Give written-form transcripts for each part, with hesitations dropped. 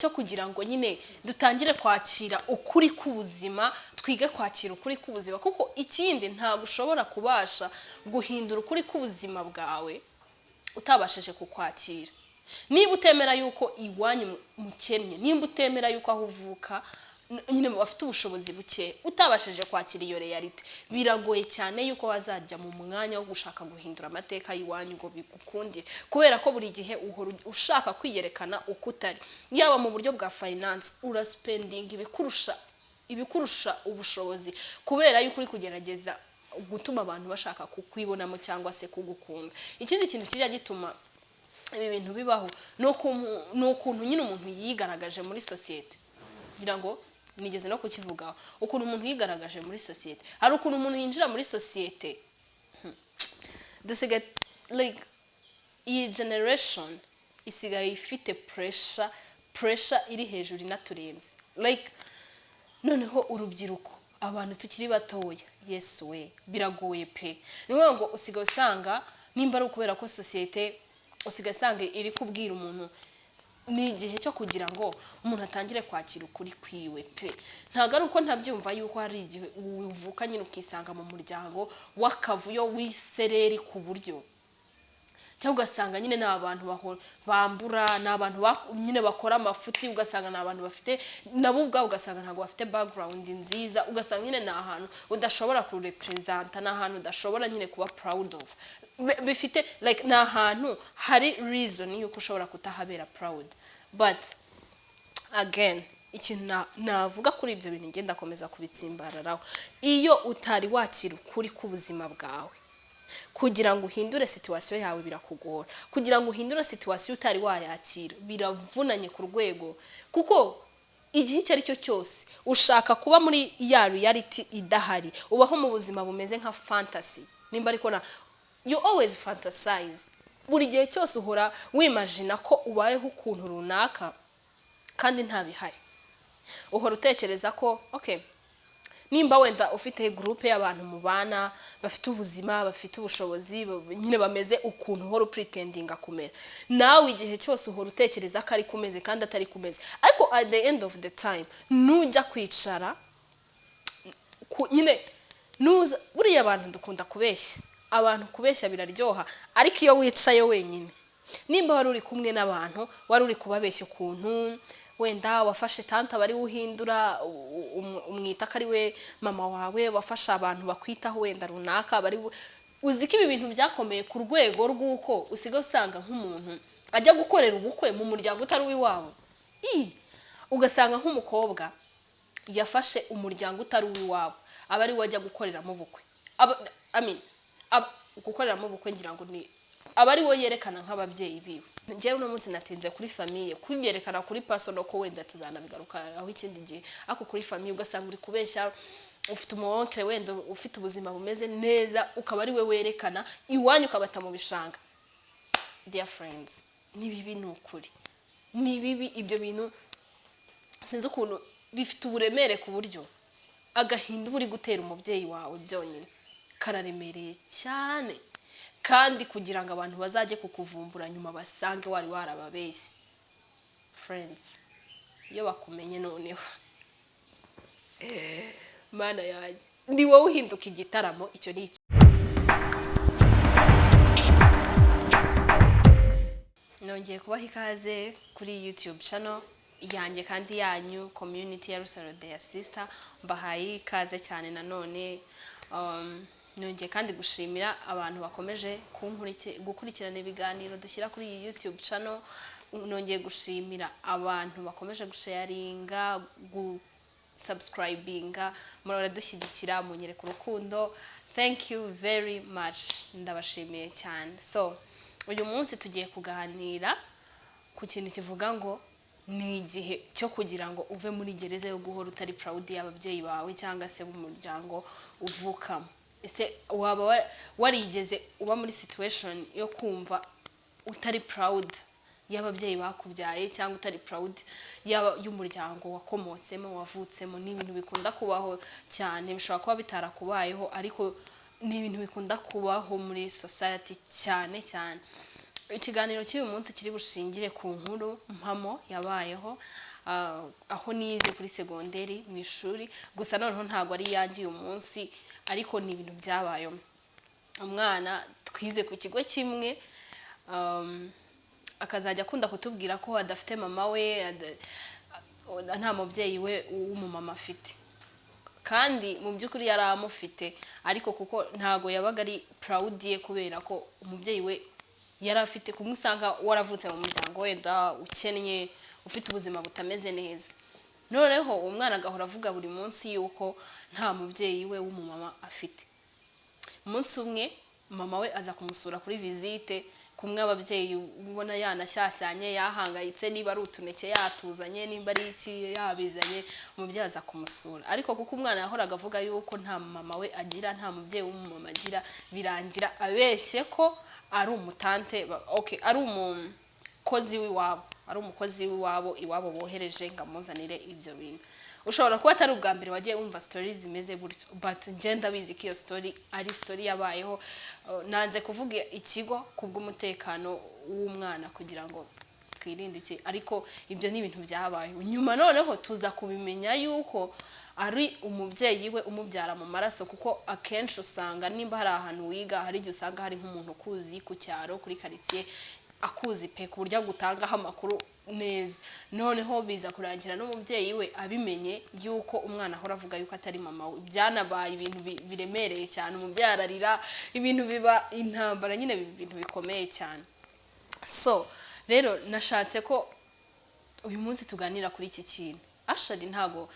Cyo kugira ngo nyine dutangire kwakira ukuri k'ubuzima, twige kwakira ukuri k'ubuzima, kuko ikindi ntabwo ushobora kubasha guhindura ukuri k'ubuzima bwawe utabashije kukwakira. Niba utemera yuko iwanyu mukennye, nimba utemera yuko aho uvuka nyine bafite ubushobozi buke, utabashije kwakira iyo réalité, biragoye cyane yuko wazajya mu mwanya wo gushaka guhindura amateka y'iwanyu ngo bigukundire, kubera ko buri gihe uhora ushaka kwiyerekana uko utari. Yaba mu buryo bwa finance, uraspendinga ibikurusha ubushobozi kubera yuko uri kugerageza gutuma abantu bashaka kukwibonamo cyangwa se kugukunda. Ikindi kintu kijya gituma ibi bintu bibaho ni ukuntu nyine umuntu yigaragaje muri sosiyete. Ngira ngo nigeze no kukivugaho, ukuntu umuntu yigaragaje muri sosiyete. Hari ukuntu umuntu yinjira muri sosiyete. Dusigaye, like, iyi generation isigaye ifite pressure iri hejuru inaturenze. Like, noneho urubyiruko, abantu tukiri batoya, Yesu we, biragoye pe! Ni ukuvuga ngo usigaye usanga, nimba ari ukubera ko sosiyete usigaye usanga iri kubwira umuntu, ni igihe cyo kugira ngo umuntu atangire kwakira ukuri kwiwe pe. Ntabwo ari uko ntabyumva yuko hari igihe uvuka nyine ukisanga mu muryango w'akavuyo, w'isereri, ku buryo cyangwa ugasanga nyine ni abantu bambura, ni abantu nyine bakora amafuti, ugasanga ni abantu bafite nabo ubwabo, ugasanga ntabwo bafite background nziza, ugasanga nyine ni ahantu udashobora kurepresenta, ni ahantu udashobora nyine kuba proud of. Bifite, like, ni ahantu hari reason yuko ushobora kutahabera proud. But again, ikintu navuga kuri ibyo bintu, ngenda ndakomeza kubitsimbararaho: iyo utari wakira ukuri k'ubuzima bwawe, kugira ngo uhindure situation yawe birakugora. Kugira ngo uhindure situation utari wayakira biravunanye ku rwego, kuko igihe icyo ari cyo cyose ushaka kuba muri ya reality idahari. Ubaho mu buzima bumeze nka fantasy, nimba ariko na you always fantasize. Buri gihe cyose uhora wimagina ko ubayeho ukuntu runaka kandi nta bihari. Uhora utekereza ko, okay, nimba wenda ufite groupe y'abantu mubana bafite ubuzima, bafite ubushobozi, nyine bameze ukuntu uhora upretendinga kumera, nawe igihe cyose uhora utekereza ko ari kumeze kandi atari kumeze. Ariko at the end of the time, nujya kwicara nyine nuza, buriya abantu dukunda kubeshya abantu, kubeshya biraryoha. Ariko iyo wicaye wenyine, nimba wari uri kumwe n'abantu, wari uri kubabeshya ukuntu wenda wafashe tante aba ari we uhindura, umwita ko ari we mama wawe, wafashe abantu bakwitaho wenda runaka aba ari we. Uzi ko ibi bintu byakomeye ku rwego rw'uko usigaye usanga nk'umuntu ajya gukorera ubukwe mu muryango utari uw'iwabo? Ii, ugasanga nk'umukobwa yafashe umuryango utari uw'iwabo aba ari we ajya gukoreramo ubukwe. I mean, gukoreramo ubukwe, ngira ngo ni aba ari we yerekana nk'ababyeyi biwe. Njyewe uno munsi natinze kuri famille, kubyerekana kuri personal ko wenda tuzanabigaruka aho ikindi gihe. Ariko kuri famille ugasanga uri kubeshya, ufite umu oncle wenda ufite ubuzima bumeze neza, ukaba ari we werekana iwanyu, ukabata mu bishanga. Dear friends, ni bibi, ni ukuri ni bibi. Ibyo bintu sinzi ukuntu bifite uburemere, ku buryo agahinda uba uri gutera umubyeyi wawe byonyine kararemereye cyane. Kandi kugira ngo abantu bazajye kukuvumbura nyuma basange wari warababeshye, friends, iyo bakumenye noneho, Mana yanjye, ni wowe uhinduka igitaramo. Icyo ni iki. Nongeye kubaha ikaze kuri YouTube channel yanjye kandi yanyu, community ya Rusaro Dear Sister. Mbahaye ikaze cyane nanone. Nongeye kandi gushimira abantu bakomeje gukurikirana ibiganiro dushyira kuri iyi YouTube channel. Nongeye gushimira abantu bakomeje gusharinga, gusubscribinga, muradushyigikira, munyereka urukundo. Thank you very much, ndabashimiye cyane. So uyu munsi tugiye kuganira ku kintu kivuga ngo ni igihe cyo kugira ngo uve muri gereza yo guhora utari proud y'ababyeyi bawe cyangwa se b'umuryango uvukamo. Ese waba warigeze uba muri situation yo kumva utari proud y'ababyeyi bakubyaye cyangwa utari proud y'umuryango wakomotsemo, wavutsemo? Ni ibintu bikunda kubaho cyane. Bishobora kuba bitarakubayeho, ariko ni ibintu bikunda kubaho muri society cyane cyane. Ikiganiro cy'uyu munsi kiri bushingire ku nkuru mpamo yabayeho aho nize kuri segonderi mu ishuri. Gusa noneho ntabwo ari iyanjye uyu munsi, ariko ni ibintu byabayeho. Umwana twize ku kigo kimwe, akazajya akunda kutubwira ko adafite mama we, nta mubyeyi we w'umumama afite, kandi mu by'ukuri yari amufite, ariko kuko ntago yabaga ari proud ye, kubera ko umubyeyi we yari afite kumwe, usanga waravutse mu muryango wenda ukennye, ufite ubuzima butameze neza. Noneho uwo mwana agahora avuga buri munsi yuko nta mubyeyi we w'umumama afite. Umunsi umwe mama we aza kumusura kuri visite, kumwe ababyeyi ubona yanashyashyanye, yahangayitse, niba ari utuneke yatuzanye, nimba ari iki yabizanye. Umubyeyi aza kumusura, ariko kuko umwana yahoraga avuga yuko nta mama we agira, nta mubyeyi w'umumama agira, birangira abeshye ko ari umutante, okay, ari umukozi w'iwabo, ari umukozi w'iwabo, iwabo bohereje ngo amuzanire ibyo bintu. Ushobora kuba atari ubwa mbere wagiye wumva story zimeze gutyo, but njye ndabizi ko iyo story ari story yabayeho. Nanze kuvuga ikigo kubw'umutekano w'umwana kugira ngo twirinde iki, ariko ibyo ni ibintu byabayeho. Nyuma noneho tuza kubimenya yuko ari umubyeyi we umubyara mu maraso, kuko akenshi usanga nimba hari ahantu wiga, hari igihe usanga hari nk'umuntu ukuzi ku cyaro, kuri karitsiye, akuzi pe, ku buryo agutangaho amakuru neza. Noneho biza kurangira n'umubyeyi we abimenye yuko umwana ahora avuga yuko atari mama we. Byanabaye ibintu biremereye cyane, umubyeyi ararira, ibintu biba intambara nyine, biba ibintu bikomeye cyane. So rero nashatse ko uyu munsi tuganira kuri iki kintu. Actually ntago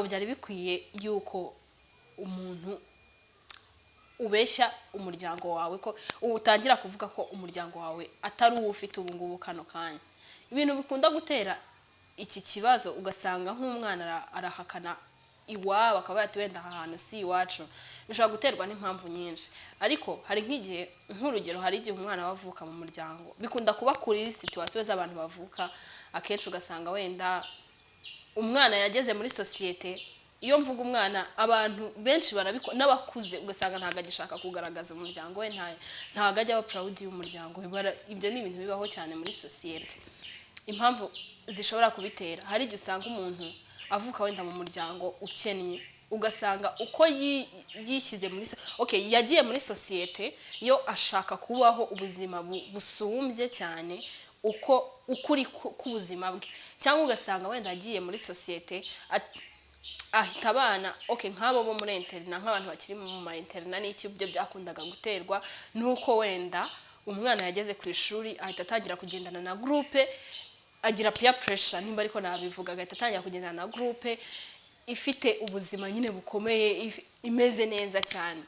byari bikwiye yuko umuntu ubeshya umuryango wawe, ko utangira kuvuga ko umuryango wawe atari uwo ufite ubu ngubu kano kanya. Ibintu bikunda gutera iki kibazo, ugasanga nk'umwana arahakana iwabo, akaba yati wenda aha hantu si iwacu, bishobora guterwa n'impamvu nyinshi. Ariko hari nk'igihe, nk'urugero, hari igihe umwana aba avuka mu muryango, bikunda kuba kuri situation z'abantu bavuka akenshi, ugasanga wenda umwana yageze muri sosiyete. Iyo mvuga umwana, abantu benshi barabikora n'abakuze, ugasanga ntabwo agishaka kugaragaza umuryango we, ntabwo ajya aba proud y'umuryango we. Ibyo ni ibintu bibaho cyane muri sosiyete. Impamvu zishobora kubitera, hari igihe usanga umuntu avuka wenda mu muryango ukennye, ugasanga uko yishyize muri okay, yagiye muri sosiyete yo ashaka kubaho ubuzima busumbye cyane uko ukuri k'ubuzima bwe, cyangwa ugasanga wenda agiye muri sosiyete ahita abana, okay, nk'abo bo muri internat, nk'abantu bakiri mu ma internat n'iki. Ibyo byakundaga guterwa n'uko wenda umwana yageze ku ishuri, ahita atangira kugendana na groupe, agira peer pressure nimba ariko nabivuga, agahita atangira kugendana na groupe ifite ubuzima nyine bukomeye, imeze neza cyane.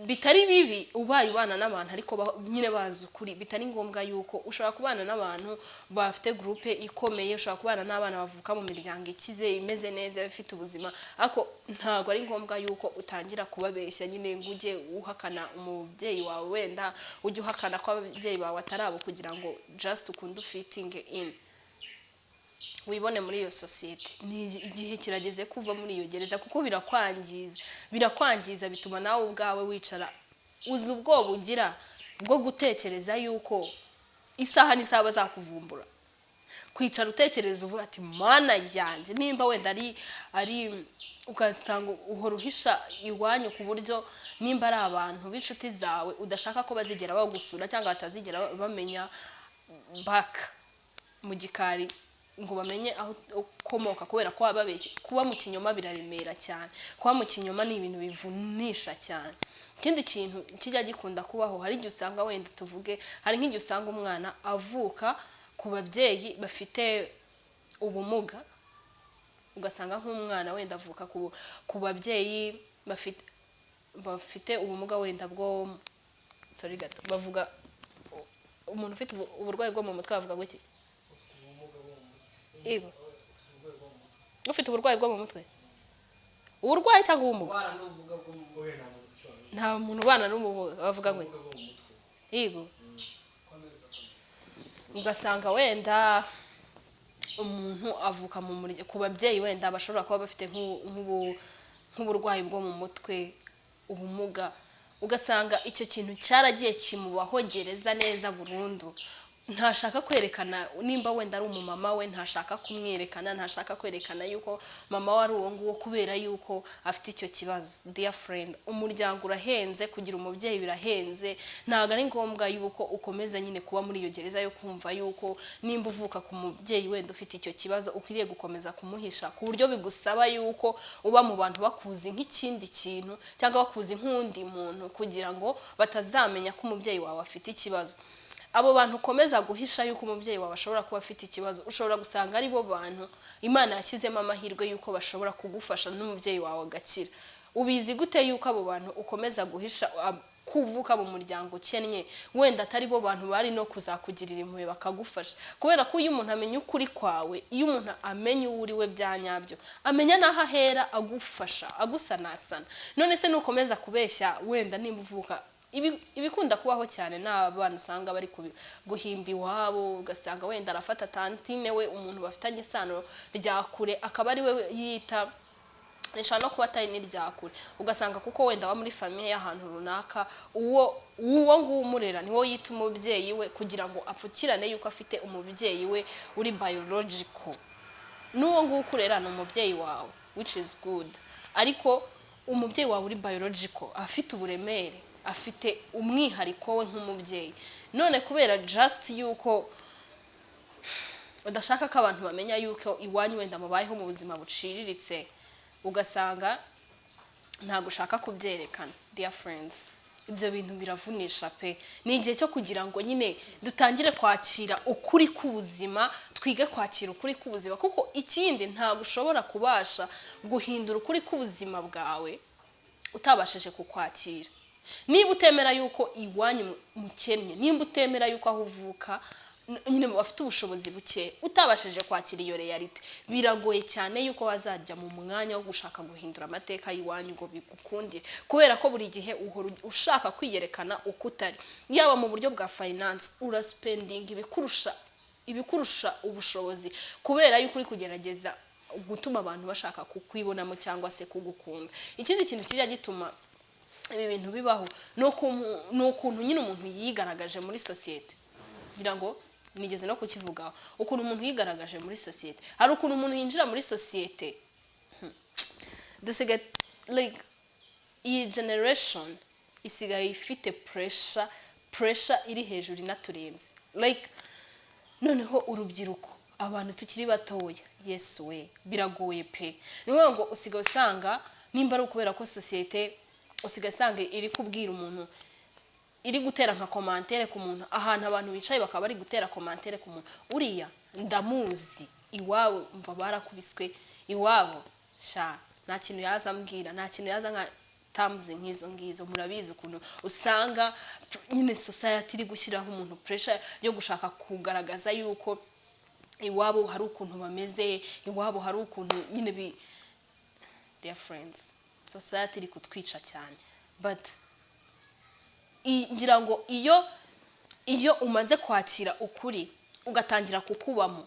Bitari bibi ubaye ubana n'abantu, ariko nyine bazi ukuri. Bitari ngombwa yuko ushobora kubana n'abantu bafite groupe ikomeye, ushobora kubana n'abana bavuka mu miryango ikize, imeze neza, ifite ubuzima, ariko ntabwo ari ngombwa yuko utangira kubabeshya nyine ngo ujye uhakana umubyeyi wawe, wenda ujye uhakana ko ababyeyi bawe atari abo, kugira ngo just ukunde ufittinge in, wibone muri iyo sosiyete. Ni igihe kirageze kuva muri iyo gereza, kuko birakwangiza, birakwangiza, bituma nawe ubwawe wicara uzi ubwoba ugira bwo gutekereza yuko isaha n'isaha bazakuvumbura. Kwicara utekereza uvuga ati: "Mana yanjye", nimba wenda ari ugasanga uhora uhisha iwanyu, ku buryo nimba ari abantu b'inshuti zawe udashaka ko bazigera bagusura, cyangwa batazigera bamenya baka mu gikari ngo bamenye aho ukomoka, kubera ko wababeshye. Kuba mu kinyoma biraremera cyane, kuba mu kinyoma ni ibintu bivunisha cyane. Ikindi kintu kijya gikunda kubaho, hari igihe usanga wenda tuvuge, hari nk'igihe usanga umwana avuka ku babyeyi bafite ubumuga, ugasanga nk'umwana wenda avuka ku babyeyi bafite ubumuga wenda bwo, sorry gato, bavuga umuntu ufite uburwayi bwo mu mutwe, bavuga ngo iki? Yego, ufite uburwayi bwo mu mutwe, uburwayi cyangwa ubumuga? Ubana n'ubumuga bwo mu mutwe. Nta muntu ubana n'ubumuga, bavuga ngo Ubumuga bwo mu mutwe. Yego. Komeza, komeza. Ugasanga wenda umuntu avuka mu muryango ku babyeyi wenda bashobora kuba bafite nk'uburwayi bwo mu mutwe, ubumuga, ugasanga icyo kintu cyaragiye kimubaho gereza neza burundu, ku buryo Ntashaka kwerekana nimba wenda ari umumama we, ntashaka kumwerekana, ntashaka kwerekana yuko mama we ari uwo nguwo kubera yuko afite icyo kibazo. Dear friend, umuryango urahenze, kugira umubyeyi birahenze. Ntabwo ari ngombwa yuko ukomeza nyine kuba muri iyo gereza yo kumva yuko nimba uvuka ku mubyeyi wenda ufite icyo kibazo, ukwiriye gukomeza kumuhisha, ku buryo bigusaba yuko uba mu bantu bakuzi nk'ikindi kintu cyangwa bakuzi nk'undi muntu, kugira ngo batazamenya ko umubyeyi wawe afite ikibazo. Abo bantu ukomeza guhisha yuko umubyeyi wawe ashobora kuba afite ikibazo, ushobora gusanga ari bo bantu Imana yashyizemo amahirwe yuko bashobora kugufasha n'umubyeyi wawe agakira. Ubizi gute yuko abo bantu ukomeza guhisha kuvuka mu muryango ukennye wenda atari bo bantu bari no kuzakugirira impuhwe bakagufasha? Kubera ko iyo umuntu amenya ukuri kwawe, iyo umuntu amenya uwo uri we bya nyabyo, amenya n'aho ahera agufasha, agusanasana. None se nukomeza kubeshya, wenda nimba uvuka, ibikunda kubaho cyane ni abana usanga bari guhimba iwabo, ugasanga wenda arafata tantine we, umuntu bafitanye isano rya kure, akaba ari we yita, rishobora no kuba atari n'irya kure, ugasanga kuko wenda aba muri famille y'ahantu runaka, uwo nguwo umurera niwo yita umubyeyi we, kugira ngo apfukirane yuko afite umubyeyi we uri biological. N'uwo nguwo ukurera ni umubyeyi wawe, which is good, ariko umubyeyi wawe uri biological afite uburemere, afite umwihariko we nk'umubyeyi. None kubera just yuko udashaka ko abantu bamenya yuko iwanyu wenda mubayeho mu buzima buciriritse, ugasanga ntabwo ushaka kubyerekana. Dear friends, ibyo bintu biravunisha pe. Ni igihe cyo kugira ngo nyine dutangire kwakira ukuri k'ubuzima, twige kwakira ukuri k'ubuzima, kuko ikindi, ntabwo ushobora kubasha guhindura ukuri k'ubuzima bwawe utabashije kukwakira. Niba utemera yuko iwanyu mukennye, nimba utemera yuko aho uvuka nyine bafite ubushobozi buke, utabashije kwakira iyo réalité, biragoye cyane yuko wazajya mu mwanya wo gushaka guhindura amateka y'iwanyu ngo bigukundire, kubera ko buri gihe uhora ushaka kwiyerekana uko utari. Yaba mu buryo bwa finance, uraspendinga ibikurusha ubushobozi, kubera yuko uri kugerageza gutuma abantu bashaka kukwibonamo cyangwa se kugukunda. Ikindi kintu kijya gituma ibi bintu bibaho ni ukuntu nyine umuntu yigaragaje muri sosiyete. Ngira ngo nigeze no kukivugaho, ukuntu umuntu yigaragaje muri sosiyete. Hari ukuntu umuntu yinjira muri sosiyete. Dusigaye, like, iyi generation isigaye ifite pressure iri hejuru inaturenze. Like, noneho urubyiruko, abantu tukiri batoya, Yesu we, biragoye pe. Ni ukuvuga ngo usigaye usanga, nimba ari ukubera ko sosiyete usigaye usanga iri kubwira umuntu, iri gutera nka commentaire ku muntu, ahantu abantu bicaye bakaba bari gutera commentaire ku muntu: "Uriya ndamuzi, iwabo mva barakubiswe, iwabo sha nta kintu yaza ambwira, nta kintu yaza." Nka tamuzi nk'izo ngizo, murabizi ukuntu usanga nyine society iri gushyiraho umuntu pressure yo gushaka kugaragaza yuko iwabo hari ukuntu bameze, iwabo hari ukuntu nyine bi. Dear friends, society iri kutwica cyane, but ngira ngo iyo umaze kwakira ukuri, ugatangira kukubamo,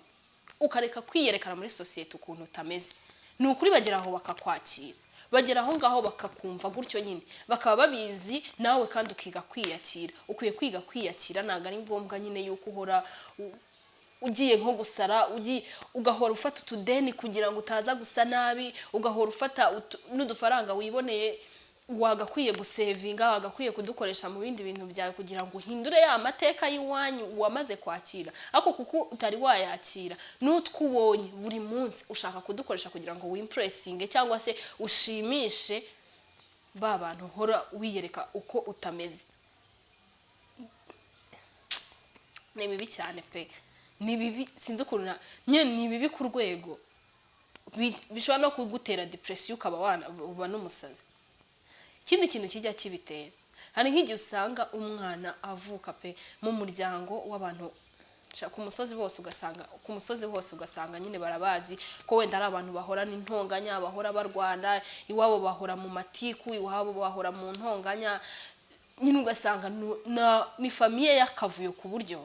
ukareka kwiyerekana muri sosiyete ukuntu utameze, ni ukuri bagera aho bakakwakira, bagera aho ngaho bakakumva gutyo nyine, bakaba babizi nawe, kandi ukiga kwiyakira. Ukwiye kwiga kwiyakira. Ntabwo ari ngombwa nyine yuko uhora ugiye nko gusara, ugiye ugahora ufata utudeni kugira ngo utaza gusa nabi, ugahora ufata n'udufaranga wiboneye wagakwiye gusevinga, wagakwiye kudukoresha mu bindi bintu byawe kugira ngo uhindure ya mateka y'iwanyu wamaze kwakira. Ariko kuko utari wayakira, n'utwo ubonye buri munsi ushaka kudukoresha kugira ngo wimpressinge cyangwa se ushimishe ba bantu uhora wiyereka uko utameze. Ni bibi cyane pe, ni bibi. Sinzi ukuntu nyine ni bibi ku rwego bishobora no kugutera depression, ukaba uba n'umusazi. Ikindi kintu kijya kibitera, hari nk'igihe usanga umwana avuka pe mu muryango w'abantu ku musozi hose, ugasanga ku musozi hose ugasanga nyine barabazi ko wenda ari abantu bahorana intonganya, bahora barwana, iwabo bahora mu matiku, iwabo bahora mu ntonganya nyine, ugasanga ni famille y'akavuyo, ku buryo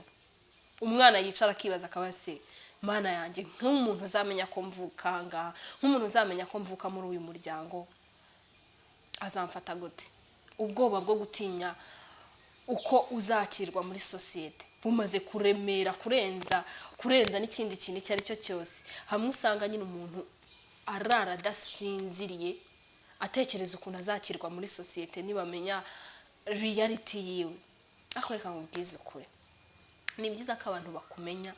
umwana yicara akibaza, akaba se: "Mana yanjye, nk'umuntu uzamenya ko mvuka ngaha, nk'umuntu uzamenya ko mvuka muri uyu muryango, azamfata gute?" Ubwoba bwo gutinya. Uko uzakirwa muri sosiyete bumaze kuremera kurenza n'ikindi kintu icyo ari cyo cyose. Hamwe usanga nyine umuntu arara adasinziriye, atekereza ukuntu azakirwa muri sosiyete nibamenya reality yiwe. Ariko reka nkubwize ukuri, ni byiza ko abantu bakumenya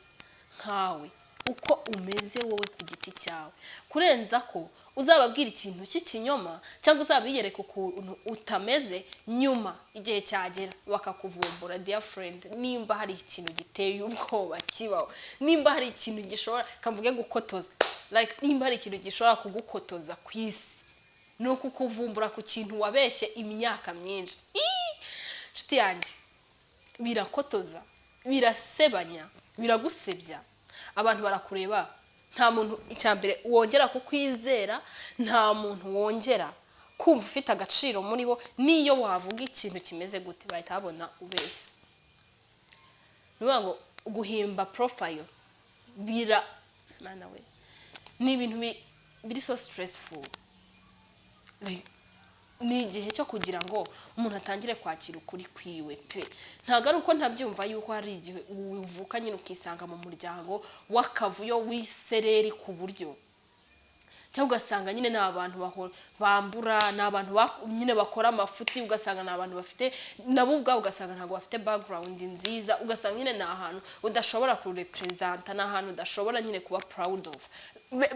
nkawe, uko umeze wowe ku giti cyawe, kurenza ko uzababwira ikintu cy'ikinyoma cyangwa uzabiyereka ukuntu utameze, nyuma igihe cyagera bakakuvumbura. Dear friend, nimba hari ikintu giteye ubwoba kibaho, nimba hari ikintu gishobora, kavuge gukotoza, like nimba hari ikintu gishobora kugukotoza ku isi, ni ukukuvumbura ku kintu wabeshye imyaka myinshi. Ii! Nshuti yanjye, birakotoza, birasebanya, biragusebya. Abantu barakureba, nta muntu, icya mbere, wongera kukwizera, nta muntu wongera kumva ufite agaciro muri bo. N'iyo wavuga ikintu kimeze gute, bahita babona ubeshya. Ni ukuvuga ngo guhimba profile bira, mwana we, ni ibintu biri so stressful. Like, ni igihe cyo kugira ngo umuntu atangire kwakira ukuri kwiwe pe. Ntabwo ari uko ntabyumva yuko hari igihe uvuka nyine ukisanga mu muryango w'akavuyo, w'isereri, ku buryo cyangwa ugasanga nyine ni abantu bambura, ni abantu nyine bakora amafuti, ugasanga ni abantu bafite, nabo ubwabo ugasanga ntabwo bafite background nziza, ugasanga nyine ni ahantu udashobora kurepresenta, ni ahantu udashobora nyine kuba proud of.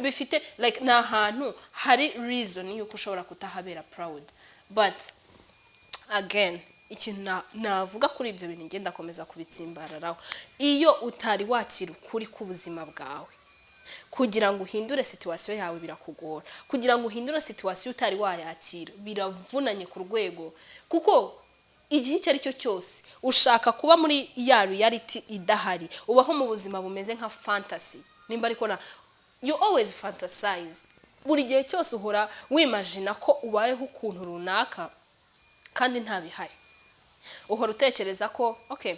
Bifite like ni ahantu hari reason yuko ushobora kutahabera proud. But again, ikintu navuga kuri ibyo bintu, ngenda ndakomeza kubitsimbararaho: iyo utari wakira ukuri k'ubuzima bwawe, kugira ngo uhindure situation yawe birakugora. Kugira ngo uhindure situation utari wayakira biravunanye ku rwego, kuko igihe icyo ari cyo cyose ushaka kuba muri ya reality idahari. Ubaho mu buzima bumeze nka fantasy, nimba ariko na you always fantasize. Buri gihe cyose uhora wimagina ko ubayeho ukuntu runaka kandi nta bihari. Uhora utekereza ko, okay,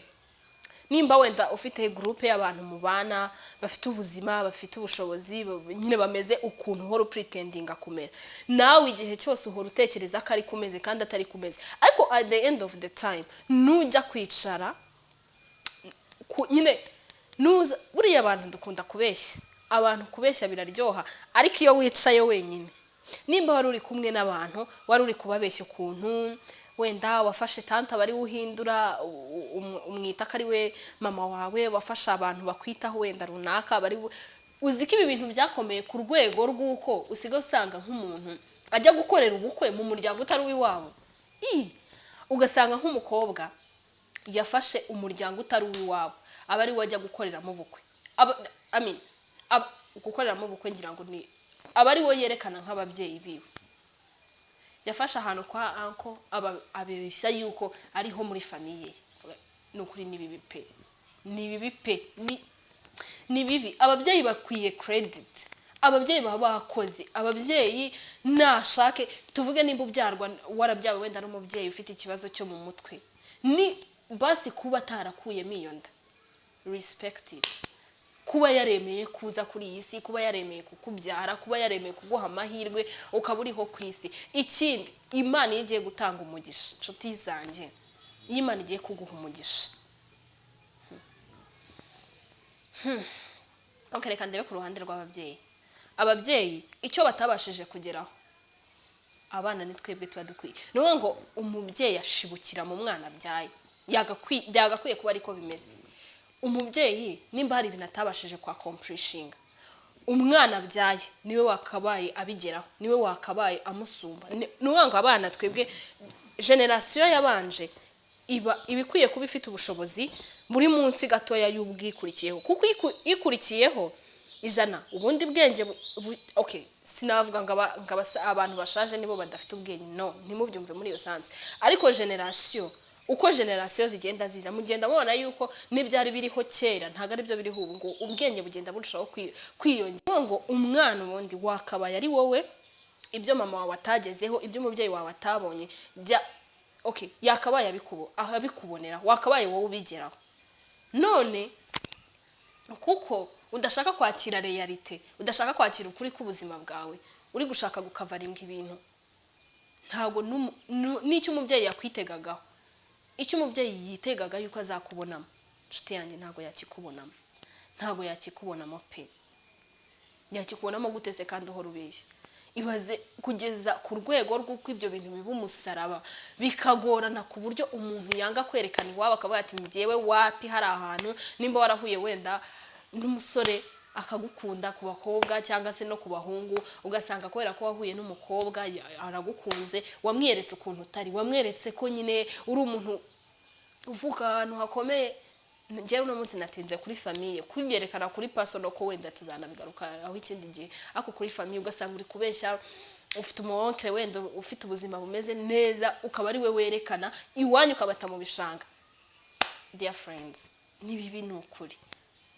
nimba wenda ufite groupe y'abantu mubana bafite ubuzima, bafite ubushobozi, nyine bameze ukuntu uhora upretendinga kumera, nawe igihe cyose uhora utekereza ko ari kumeze kandi atari kumeze. Ariko at the end of the time, nujya kwicara nyine nuza, buriya abantu dukunda kubeshya abantu, kubeshya biraryoha. Ariko iyo wicaye wenyine, nimba wari uri kumwe n'abantu, wari uri kubabeshya ukuntu wenda wafashe tante aba ari we uhindura, umwita ko ari we mama wawe, wafashe abantu bakwitaho wenda runaka aba ari we. Uzi ko ibi bintu byakomeye ku rwego rw'uko usigaye usanga nk'umuntu ajya gukorera ubukwe mu muryango utari uw'iwabo? Ii! Ugasanga nk'umukobwa yafashe umuryango utari uw'iwabo aba ari we ajya gukoreramo ubukwe. I mean, gukoreramo ubukwe, ngira ngo ni aba ari we yerekana nk'ababyeyi biwe. Yafashe ahantu kwa uncle, aba abeshya yuko ariho muri famille ye. Ni ukuri ni bibi pe, ni bibi pe, ni bibi. Ababyeyi bakwiye credit, ababyeyi baba bakoze. Ababyeyi nashake, tuvuge nimba ubyarwa, warabyawe wenda n'umubyeyi ufite ikibazo cyo mu mutwe, ni basi kuba atarakuyemo iyo nda, respect it. Kuba yaremeye kuza kuri iyi si, kuba yaremeye kukubyara, kuba yaremeye kuguha amahirwe ukaba uriho ku isi. Ikindi, Imana iyo igiye gutanga umugisha, inshuti zanjye, iyo Imana igiye kuguha umugisha. Okay, reka ndebe ku ruhande rw'ababyeyi. Ababyeyi icyo batabashije kugeraho, abana ni twebwe tuba dukwiye. Ni ukuvuga ngo umubyeyi ashibukira mu mwana abyaye. Byagakwiye kuba ariko bimeze. Umubyeyi nimba hari ibintu atabashije kwa accomplishinga, umwana abyaye niwe wakabaye abigeraho, niwe wakabaye amusumba. Ni ukuvuga ngo abana, twebwe génération yabanje, iba ikwiye kuba ifite ubushobozi muri munsi gatoya y'ubwikurikiyeho, kuko ikurikiyeho izana ubundi bwenge. Okay, sinavuga ngo abantu bashaje nibo badafite ubwenge, no ntimubyumve muri iyo sense. Ariko génération, uko génération zigenda ziza, mugenda mubona yuko n'ibyari biriho kera ntabwo ari byo biriho ubu ngubu. Ubwenge bugenda burushaho kwiyongera. Ngo umwana ubundi wakabaye ari wowe, ibyo mama wawe atagezeho, ibyo umubyeyi wawe atabonye, bya okay, yakabaye abikubonera, wakabaye wowe ubigeraho. None kuko udashaka kwakira réalité, udashaka kwakira ukuri k'ubuzima bwawe, uri gushaka gucoveringa ibintu, ntabwo n'icyo umubyeyi yakwitegagaho. Icyo umubyeyi yitegaga yuko azakubonamo, inshuti yanjye, ntabwo yakikubonamo, ntabwo yakikubonamo pe. Yakikubonamo gute se kandi uhora ubeshya? Ibaze kugeza ku rwego rw'uko ibyo bintu biba umusaraba, bikagorana ku buryo umuntu yanga kwerekana iwabo, akavuga ati: "Njyewe wapi." Hari ahantu nimba warahuye wenda n'umusore akagukunda, ku bakobwa cyangwa se no ku bahungu, ugasanga kubera ko wahuye n'umukobwa aragukunze, wamweretse ukuntu utari, wamweretse ko nyine uri umuntu uvuka ahantu hakomeye. Njyewe uno munsi natinze kuri famille, kubyerekana kuri personal ko wenda tuzanabigaruka aho ikindi gihe, ariko kuri famille ugasanga uri kubeshya, ufite umu oncle wenda ufite ubuzima bumeze neza, ukaba ari we werekana, iwanyu ukabata mu bishanga. Dear friends, ni bibi, ni ukuri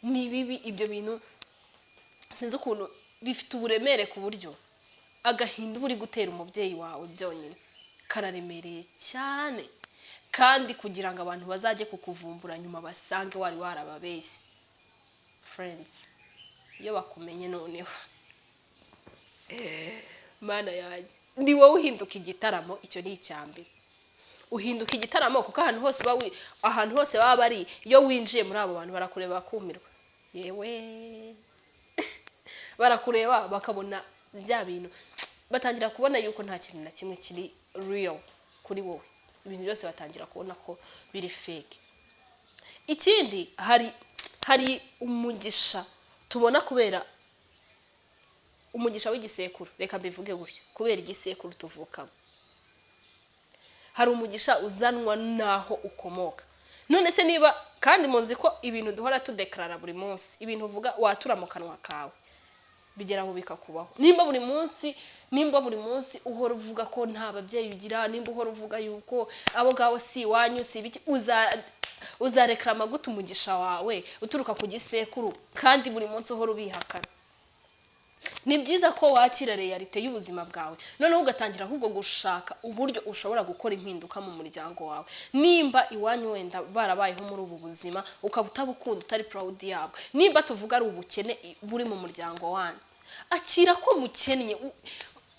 ni bibi. Ibyo bintu sinzi ukuntu bifite uburemere, ku buryo agahinda uba uri gutera umubyeyi wawe byonyine kararemereye cyane, kandi kugira ngo abantu bazajye kukuvumbura nyuma basange wari warababeshye, friends, iyo bakumenye noneho, Mana yanjye, ni wowe uhinduka igitaramo. Icyo ni icya mbere, uhinduka igitaramo kuko ahantu hose baba bari, iyo winjiye muri abo bantu barakureba bakumirwa. Yewe, barakureba bakabona bya bintu, batangira kubona yuko nta kintu na kimwe kiri real kuri wowe. Ibintu byose batangira kubona ko biri fake. Ikindi, hari umugisha tubona kubera umugisha w'igisekuru, reka mbivuge gutyo, kubera igisekuru tuvukamo. Hari umugisha uzanwa n'aho ukomoka. None se niba kandi muzi ko ibintu duhora tudeclarara buri munsi, ibintu uvuga watura mu kanwa kawe bigera aho bikakubaho, nimba buri munsi uhora uvuga ko nta babyeyi ugira, nimba uhora uvuga yuko abo ngabo si iwanyu, si ibiki, uzareclama gute umugisha wawe uturuka ku gisekuru kandi buri munsi uhora ubihakana? Ni byiza ko wakira réalité y'ubuzima bwawe, noneho ugatangira ahubwo gushaka uburyo ushobora gukora impinduka mu muryango wawe. Nimba iwanyu wenda barabayeho muri ubu buzima, ukaba utabukunda, utari proud yabwo, nimba tuvuga ari ubukene buri mu muryango wanyu, akira ko mukennye.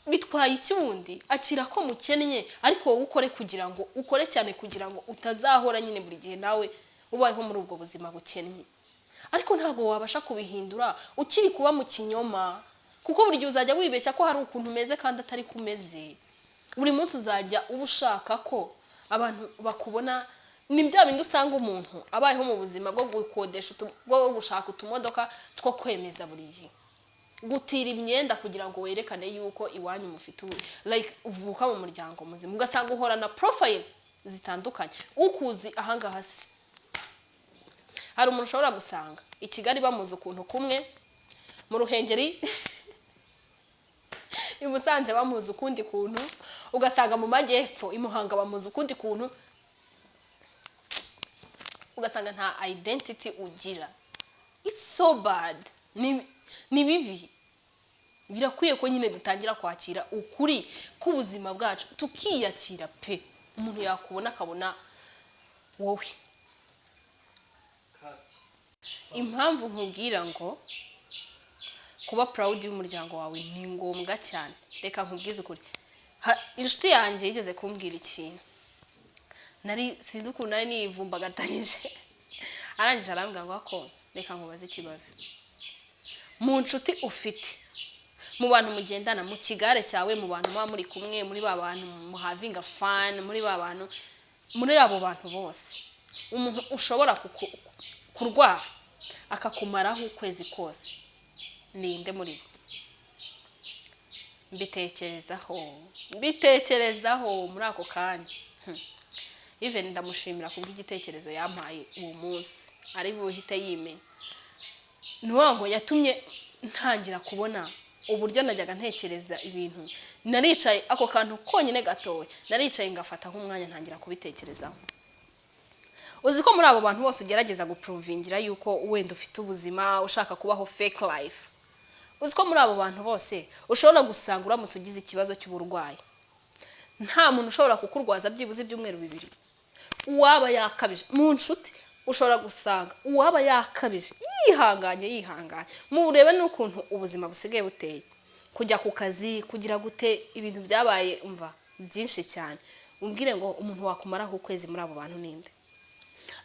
Bitwaye iki wundi? Akira ko mukennye, ariko wowe ukore kugira ngo ukore cyane kugira ngo utazahora nyine buri gihe nawe ubayeho muri ubwo buzima bukennye. Ariko ntabwo wabasha kubihindura ukiri kuba mu kinyoma, kuko buri gihe uzajya wibeshya ko hari ukuntu umeze kandi atari ko umeze. Buri munsi uzajya uba ushaka ko abantu bakubona. Ni bya bindi usanga umuntu abayeho mu buzima bwo gukodesha bwo gushaka utumodoka two kwemeza buri gihe, gutira imyenda kugira ngo werekane yuko iwanyu mufite ubu, like uvuka mu muryango muzima, ugasanga uhorana profile zitandukanye. Ukuzi ahangaha se, hari umuntu ushobora gusanga i Kigali bamuzi ukuntu kumwe, mu Ruhengeri, i Musanze bamuzi ukundi kuntu, ugasanga mu majyepfo i Muhanga bamuzi ukundi kuntu, ugasanga nta identity ugira. It's so bad, ni bibi. Birakwiye ko nyine dutangira kwakira ukuri k'ubuzima bwacu, tukiyakira pe. Umuntu yakubona akabona wowe. Kapi. Impamvu nkubwira ngo kuba proud y'umuryango wawe ni ngombwa cyane, reka nkubwize ukuri. Inshuti yanjye yigeze kumbwira ikintu, nari sinzi ukuntu nari nivumbagatanyije, arangije arambwira ngo: "Ako reka nkubaze ikibazo. Mu nshuti ufite, mu bantu mugendana mu kigare cyawe, mu bantu muba muri kumwe, muri ba bantu muhavinga fun, muri ba bantu, muri abo bantu bose, umuntu ushobora kurwara akakumaraho ukwezi kose ninde muri bo?" Mbitekerezaho, mbitekerezaho muri ako kanya. Even ndamushimira kubw'igitekerezo yampaye uwo munsi, ari buhite yimenya. Ni ukuvuga ngo yatumye ntangira kubona uburyo najyaga ntekereza ibintu. Naricaye, ako kantu konyine gatoya, naricaye ngafata nk'umwanya ntangira kubitekerezaho. Uzi ko muri abo bantu bose ugerageza guprovingira yuko wenda ufite ubuzima, ushaka kubaho fake life, uzi ko muri abo bantu bose ushobora gusanga uramutse ugize ikibazo cy'uburwayi nta muntu ushobora kukurwaza byibuze ibyumweru 2, uwaba yakabije mu nshuti? Ushobora gusanga uwaba yakabije yihanganye, yihanganye. Murebe n'ukuntu ubuzima busigaye buteye, kujya ku kazi, kugira gute, ibintu byabaye umva byinshi cyane. Umbwire ngo umuntu wakumaraho ukwezi muri abo bantu ninde?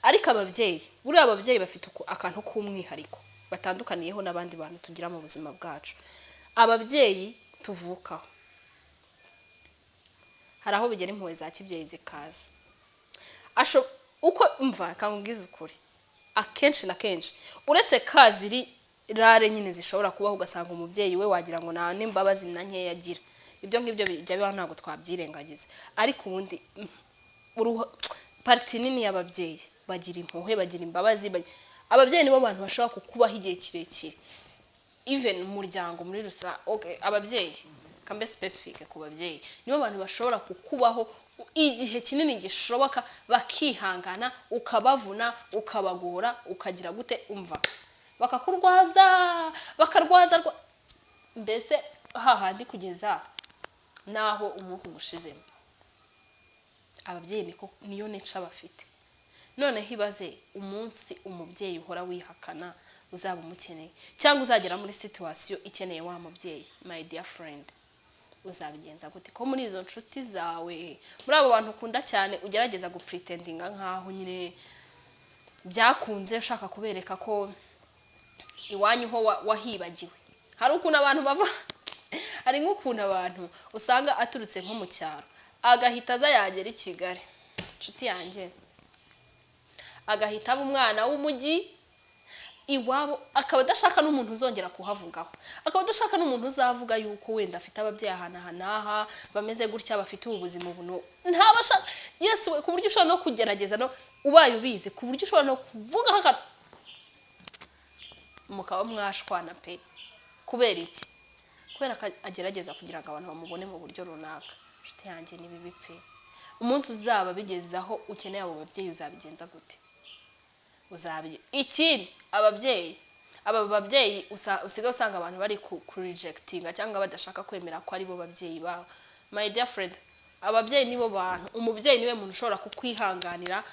Ariko ababyeyi, buriya ababyeyi bafite akantu k'umwihariko batandukaniyeho n'abandi bantu tugira mu buzima bwacu. Ababyeyi tuvukaho, hari aho bigera impuhwe za kibyeyi zikaza. Uko mva kangubwiza ukuri, akenshi na kenshi uretse kaziri rare nyine zishobora kubaho, ugasanga umubyeyi we wagira ngo nta n'imbabazi na nkeya agira, ibyo ngibyo bijya bibaho, ntabwo twabyirengagiza. Ariko ubundi partie nini y'ababyeyi bagira impuhwe, bagira imbabazi. Ababyeyi nibo bantu bashobora kukubaho igihe kirekire, even umuryango muri rusange. Okay, ababyeyi kambe specific ku babyeyi, nibo bantu bashobora kukubaho igihe kinini gishoboka, bakihangana, ukabavuna, ukabagora, ukagira gute, umva, bakakurwaza, bakarwaza mbese hahandi kugeza naho umwuka ugushizemo. Ababyeyi niko, niyo nature bafite. Noneho ibaze umunsi umubyeyi uhora wihakana uzaba umukeneye, cyangwa uzagera muri situation ikeneye wa mubyeyi. My dear friend, uzabigenza gute? Ko muri izo nshuti zawe, muri abo bantu ukunda cyane, ugerageza gupretendinga nkaho nyine byakunze, ushaka kubereka ko iwanyu ho wahibagiwe. Hari ukuntu abantu bava, hari nk'ukuntu abantu usanga aturutse nko mu cyaro, agahita aza, yagera i Kigali, inshuti yanjye, agahita aba umwana w'umujyi. Iwabo akaba adashaka n'umuntu uzongera kuhavugaho, akaba adashaka n'umuntu uzavuga yuko wenda afite ababyeyi ahantu aha n'aha bameze gutya, bafite ubu buzima ubu n'ubu. Ntaba ashaka. Yesu we, ku buryo ushobora no kugerageza, no ubaye ubizi, ku buryo ushobora no kuvuga mukaba mwashwana pe. Kubera iki? Kubera ko agerageza kugira ngo abantu bamubone mu buryo runaka. Inshuti yanjye, ni bibi pe. Umunsi uzaba bigeze aho ukeneye abo babyeyi, uzabigenza gute? Ikindi, ababyeyi, aba babyeyi usigaye usanga abantu bari ku rejectinga cyangwa badashaka kwemera ko ari bo babyeyi babo. My dear friend, ababyeyi nibo bantu, umubyeyi niwe muntu ushobora kukwihanganira.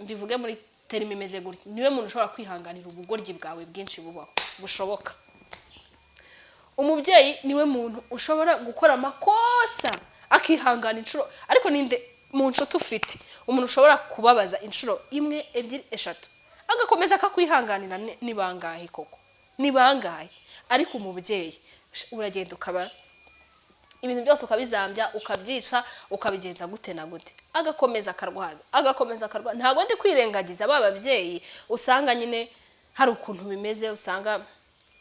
Mbivuge muri terme imeze gutya: niwe muntu ushobora kwihanganira ubugoryi bwawe bwinshi bubaho bushoboka. Umubyeyi niwe muntu ushobora gukora amakosa akihangana inshuro. Ariko ninde mu nshuti ufite umuntu ushobora kubabaza inshuro imwe, ebyiri, eshatu, agakomeza akakwihanganira? Ni bangahe koko? Ni bangahe? Ariko umubyeyi, uragenda ukaba ibintu byose, ukabizambya, ukabyica, ukabigenza gute na gute, agakomeza akarwaza, agakomeza akarwaza. Ntabwo ndi kwirengagiza ba babyeyi usanga nyine hari ukuntu bimeze, usanga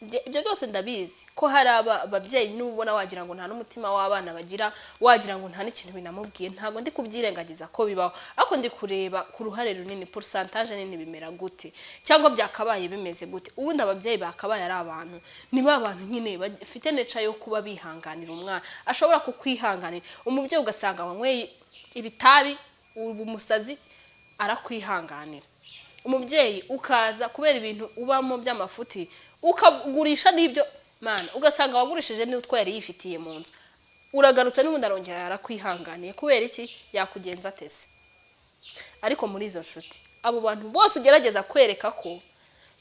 ibyo byose ndabizi ko hari ababyeyi nyine ubona wagira ngo nta n'umutima w'abana bagira, wagira ngo nta n'ikintu binamubwiye. Ntabwo ndi kubyirengagiza ko bibaho, ariko ndi kureba ku ruhare runini, pourcentage nini, bimera gute cyangwa byakabaye bimeze gute. Ubundi ababyeyi bakabaye ari abantu, ni ba bantu nyine bafite nature yo kuba bihanganira umwana, ashobora kukwihanganira. Umubyeyi ugasanga wanyweye ibitabi, ubu umusazi, arakwihanganira. Umubyeyi ukaza kubera ibintu ubamo by'amafuti, ukagurisha n'ibyo mana, ugasanga wagurishije n'utwo yari yifitiye mu nzu, uragarutse n'ubundi arongera yarakwihanganiye. Kubera iki? Yakugenza atese? Ariko muri izo nshuti, abo bantu bose ugerageza kwereka ko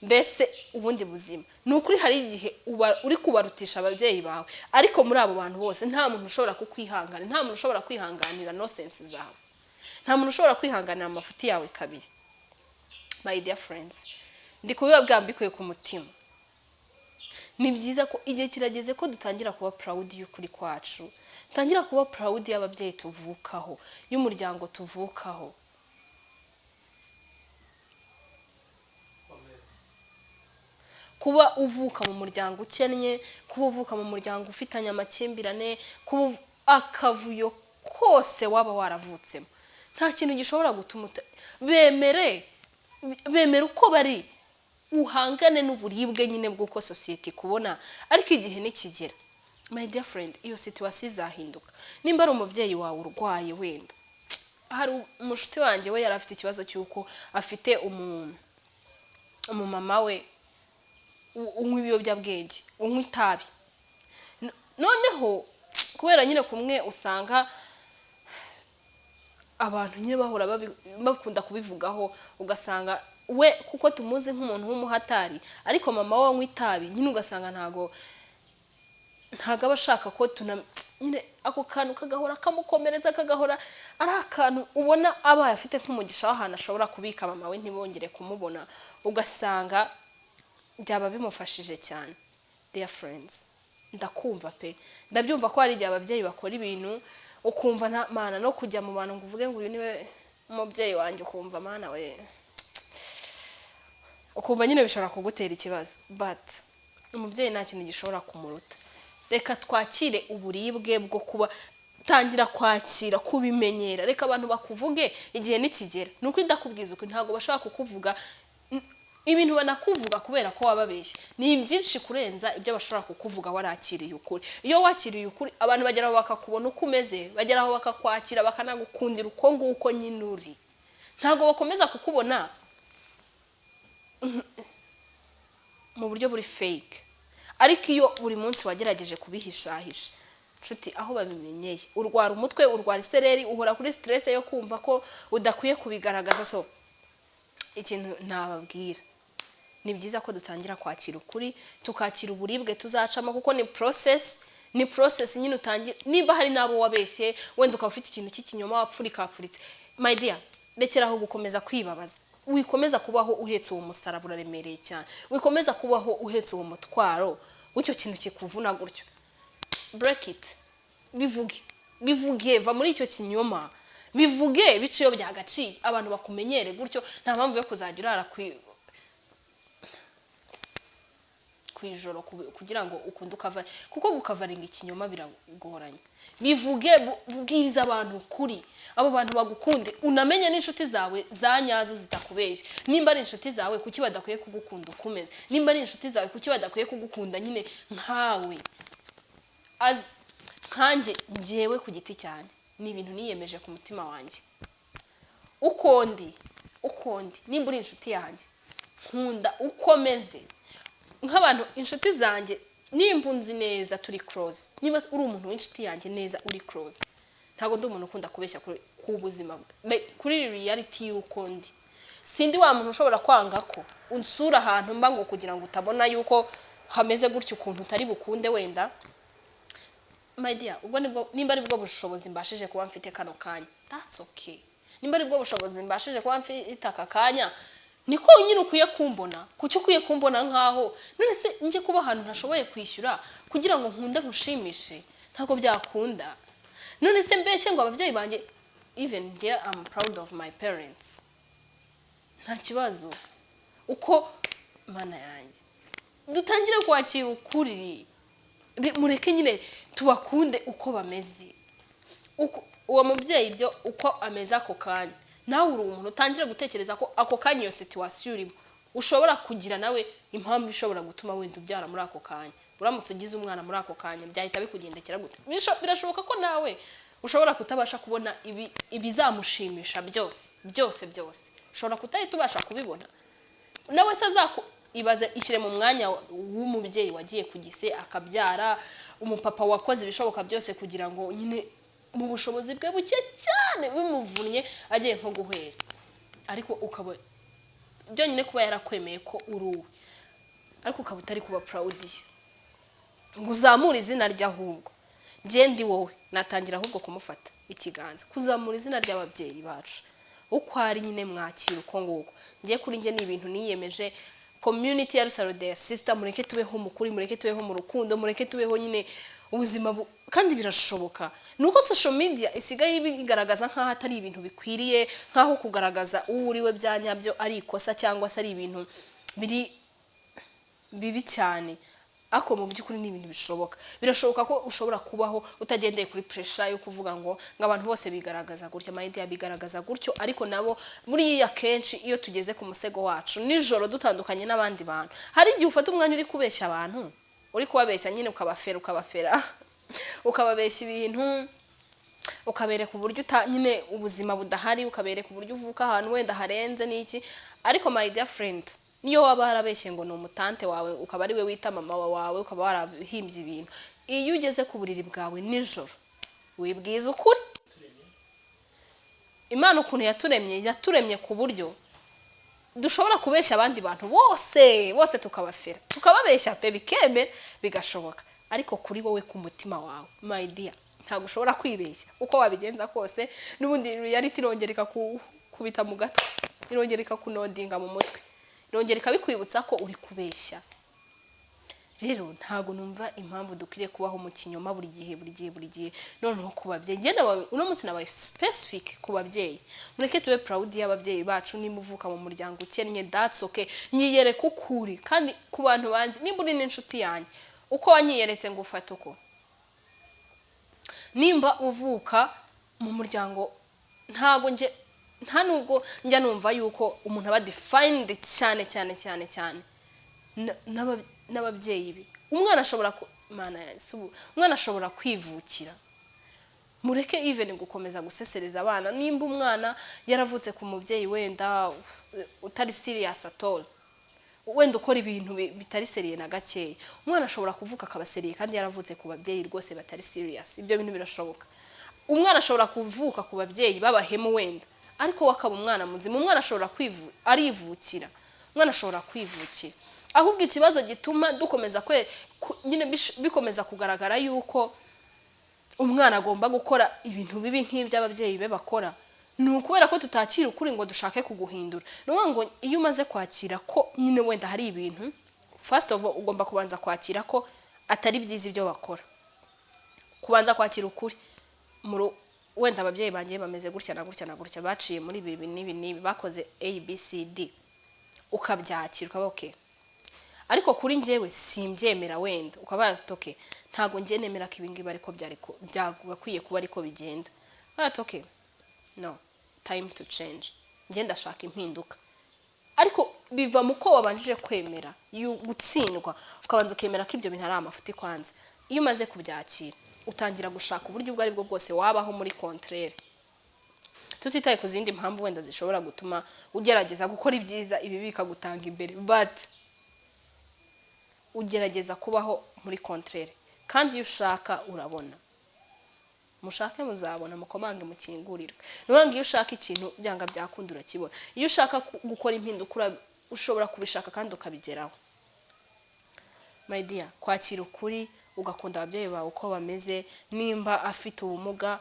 mbese ubundi buzima ni ukuri, hari igihe uba uri kubarutisha ababyeyi bawe. Ariko muri abo bantu bose nta muntu ushobora kukwihanganira, nta muntu ushobora kwihanganira nonsense zawe, nta muntu ushobora kwihanganira amafuti yawe kabiri. My dear friends, ndi kubibabwira mbikuye ku mutima. Ni byiza ko igihe kirageze ko dutangira kuba proud y'ukuri kwacu, dutangira kuba proud y'ababyeyi tuvukaho, y'umuryango tuvukaho. Komeza. Kuba uvuka mu muryango ukennye, kuba uvuka mu muryango ufitanye amakimbirane, kuba akavuyo kose waba waravutsemo, nta kintu gishobora gutuma bemere, bemere uko bari, uhangane n'uburibwe nyine bw'uko sosiyete ikubona. Ariko igihe nikigera, my dear friend, iyo situation izahinduka. Nimba ari umubyeyi wawe urwaye, wenda hari umushuti wanjye, we yari afite ikibazo cy'uko afite umumama we unywa ibiyobyabwenge, unywa itabi. Noneho kubera nyine kumwe usanga abantu nyine bahora bakunda kubivugaho, ugasanga we kuko tumuzi nk'umuntu w'umuhatari, ariko mama we anywa itabi nyine, ugasanga ntago aba ashaka ko tuna Nyine ako kantu kagahora kamukomeretsa, kagahora ari akantu ubona abaye afite nk'umugisha w'ahantu ashobora kubika mama we ntibongere kumubona, ugasanga byaba bimufashije cyane. Dear friends, ndakumva pe, ndabyumva ko hari igihe ababyeyi bakora ibintu ukumva nta mana no kujya mu bantu ngo uvuge ngo uyu niwe umubyeyi wanjye, ukumva mana we, ukumva nyine bishobora kugutera ikibazo. But umubyeyi nta kintu gishobora kumuruta. Reka twakire uburibwe bwo kuba, tangira kwakira, kubimenyera. Reka abantu bakuvuge, igihe nikigera. Ni ukuri, ndakubwiza ukuri, ntabwo bashobora kukuvuga ibintu banakuvuga kubera ko wababeshye ni byinshi kurenza ibyo bashobora kukuvuga warakiriye ukuri. Iyo wakiriye ukuri, abantu bageraho bakakubona uko umeze, bageraho bakakwakira, bakanagukundira uko nguko nyine uri. Ntabwo bakomeza kukubona mu buryo buri fake. Ariko iyo buri munsi wagerageje kubihishahisha, nshuti, aho babimenyeye urwara umutwe, urwara isereri, uhora kuri stress yo kumva ko udakwiye kubigaragaza. So ikintu nababwira, ni byiza ko dutangira kwakira ukuri, tukakira uburibwe tuzacamo, kuko ni process, ni process nyine. Utangira, niba hari n'abo wabeshye, wenda ukaba ufite ikintu cy'ikinyoma wapfurikapfuritse, my dear, rekeraho gukomeza kwibabaza. Wikomeza kubaho uhetse uwo musaraba, uraremereye cyane. Wikomeza kubaho uhetse uwo mutwaro w'icyo kintu kikuvuna gutyo. Break it, bivuge, bivuge, va muri icyo kinyoma, bivuge, bice iyo byagaciye, abantu bakumenyere gutyo. Nta mpamvu yo kuzajya urara ku ijoro kugira ngo ukunde ukava, kuko gukavaringa ikinyoma biragoranye. Bivuge, bwiriza abantu ukuri, abo bantu bagukunde, unamenye n'inshuti zawe za nyazo zitakubeshya. Nimba ari inshuti zawe, kuki badakwiye kugukunda uko umeze? Nimba ari inshuti zawe, kuki badakwiye kugukunda nyine nkawe? As nkanjye, njyewe ku giti cyanjye, ni ibintu niyemeje ku mutima wanjye. Uko ndi, uko ndi, nimba uri inshuti yanjye, nkunda uko meze. Nk'abantu inshuti zanjye, nimba unzi neza turi close, niba uri umuntu w'inshuti yanjye neza uri close, ntabwo ndi umuntu ukunda kubeshya ku buzima kuri reality y'uko ndi. Sindi wa muntu ushobora kwanga ko unsura ahantu mba ngo kugira ngo utabona yuko hameze gutyo, ukuntu utari bukunde wenda. My dear, ubwo nibwo, nimba ari bwo bushobozi mbashije kuba mfite kano kanya, that's okay. Nimba ari bwo bushobozi mbashije kuba mfite aka kanya, niko nyine ukwiye kumbona. Kuki ukwiye kumbona nkaho none se njye kuba ahantu ntashoboye kwishyura kugira ngo nkunde nkushimishe? Ntabwo byakunda. None se mbeshye ngo ababyeyi banjye? Even njye, I'm proud of my parents, nta kibazo. Uko mana yanjye, dutangire kwakira ukuri. Mureke nyine tubakunde uko bameze. Uwo mubyeyi ibyo uko ameze ako kanya, nawe uri umuntu, utangire gutekereza ko ako kanya iyo situation urimo ushobora kugira nawe impamvu ishobora gutuma wenda ubyara muri ako kanya. Uramutse ugize umwana muri ako kanya, byahita bikugendekera gute? Birashoboka ko nawe ushobora kutabasha kubona ibizamushimisha byose byose byose, ushobora kutahita ubasha kubibona. Nawe se azaku ibaze, ishyire mu mwanya w'umubyeyi wagiye ku gise akabyara, umupapa wakoze ibishoboka byose kugira ngo nyine mu bushobozi bwe buke cyane bimuvunnye agiye nko guhera, ariko ukaba byonyine kuba yarakwemeye ko uri uwe, ariko ukaba utari kuba proud ye ngo uzamure izina rye. Ahubwo njye ndi wowe, natangira ahubwo kumufata ikiganza, kuzamura izina ry'ababyeyi bacu uko ari nyine, mwakira uko nguko. Ngiye kuri njye ni ibintu niyemeje. Community ya Rusaro Dear Sister, mureke tubeho mu kuri, mureke tubeho mu rukundo, mureke tubeho nyine ubuzima kandi birashoboka. Ni uko social media isigaye ibigaragaza nk'aho atari ibintu bikwiriye, nk'aho kugaragaza uwo uri we bya nyabyo ari ikosa cyangwa se ari ibintu biri bibi cyane. Ariko mu by'ukuri ni ibintu bishoboka. Birashoboka ko ushobora kubaho utagendeye kuri pressure yo kuvuga ngo abantu bose bigaragaza gutya. My dear, bigaragaza gutyo, ariko nabo buriya kenshi iyo tugeze ku musego wacu nijoro dutandukanye n'abandi bantu, hari igihe ufata umwanya uri kubeshya abantu, uri kubabeshya nyine, ukabafera, ukabafera, ukababeshya ibintu, ukabereka uburyo nyine ubuzima budahari, ukabereka uburyo uvuka ahantu wenda harenze n'iki. Ariko my dear friend, niyo waba warabeshye ngo ni umutante wawe, ukaba ari we wita mama wawe, ukaba warahimbye ibintu, iyo ugeze ku buriri bwawe nijoro wibwiza ukuri. Imana ukuntu yaturemye, yaturemye ku buryo dushobora kubeshya abandi bantu bose bose, tukabafera, tukababeshya pe, bikemera, bigashoboka. Ariko kuri wowe, ku mutima wawe, my dear. Ntabwo ushobora kwibeshya. Uko wabigenza kose, n'ubundi reality irongera ikakubita mu gatwe, irongera ikakunodinga mu mutwe, irongera ikabikwibutsa ko uri kubeshya. Rero ntabwo numva impamvu dukwiriye kubaho mu kinyoma buri gihe, buri gihe, buri gihe. Noneho ku babyeyi, njye uno munsi nabaye specific ku babyeyi. Mureke tube proud y'ababyeyi bacu. Nimba uvuka mu muryango ukennye, that's okay. Nyiyereka ukuri. Kandi ku bantu banzi, nimba uri n'inshuti yanjye, uko wanyiyeretse ngo ufate uko. Nimba uvuka mu muryango, ntabwo nje, nta nubwo njya numva yuko umuntu aba defined cyane cyane cyane cyane n'ababyeyi be. Umwana ashobora Mana yanjye, si umwana ashobora kwivukira. Mureke even gukomeza gusesereza abana. Nimba umwana yaravutse ku mubyeyi wenda utari serious at all, wenda ukora ibintu bitari sérieux na gakeya, umwana ashobora kuvuka akaba sérieux kandi yaravutse ku babyeyi rwose batari serious. Ibyo bintu birashoboka. Umwana ashobora kuvuka ku babyeyi b'abahemu wenda, ariko we akaba umwana muzima. Umwana ashobora arivukira, umwana ashobora kwivukira. Ahubwo ikibazo gituma dukomeza nyine bikomeza kugaragara yuko umwana agomba gukora ibintu bibi nk'iby'ababyeyi be bakora, ni ukubera ko tutakira ukuri ngo dushake kuguhindura. Ni ukuvuga ngo iyo umaze kwakira ko nyine wenda hari ibintu, first of all ugomba kubanza kwakira ko atari byiza ibyo bakora, kubanza kwakira ukuri. Wenda ababyeyi banjye bameze gutya na gutya na gutya, baciye muri ibi n'ibi n'ibi, bakoze A B C D, ukabyakira, ukaba okay. Ariko kuri njyewe simbyemera. Wenda ukaba wati: "Okay, ntabwo njye nemera ko ibi ngibi ariko byari byagakwiye kuba ariko bigenda." Ati: "Okay, no time to change, njye ndashaka impinduka." Ariko biva mu ko wabanjije kwemera gutsindwa, ukabanza ukemera ko ibyo bintu ari amafuti kwanza. Iyo umaze kubyakira, utangira gushaka uburyo ubwo ari bwo bwose wabaho muri contraire, tutitaye ku zindi mpamvu wenda zishobora gutuma ugerageza gukora ibyiza, ibi bikagutanga imbere, but ugerageza kubaho muri contraire. Kandi iyo ushaka urabona. Mushake muzabona, mukomange mukingurirwe. Ni ukuvuga ngo iyo ushaka ikintu, byanga byakunda urakibona. Iyo ushaka gukora impinduka, ushobora kubishaka kandi ukabigeraho. My dear, kwakira ukuri, ugakunda ababyeyi bawe uko bameze. Nimba afite ubumuga,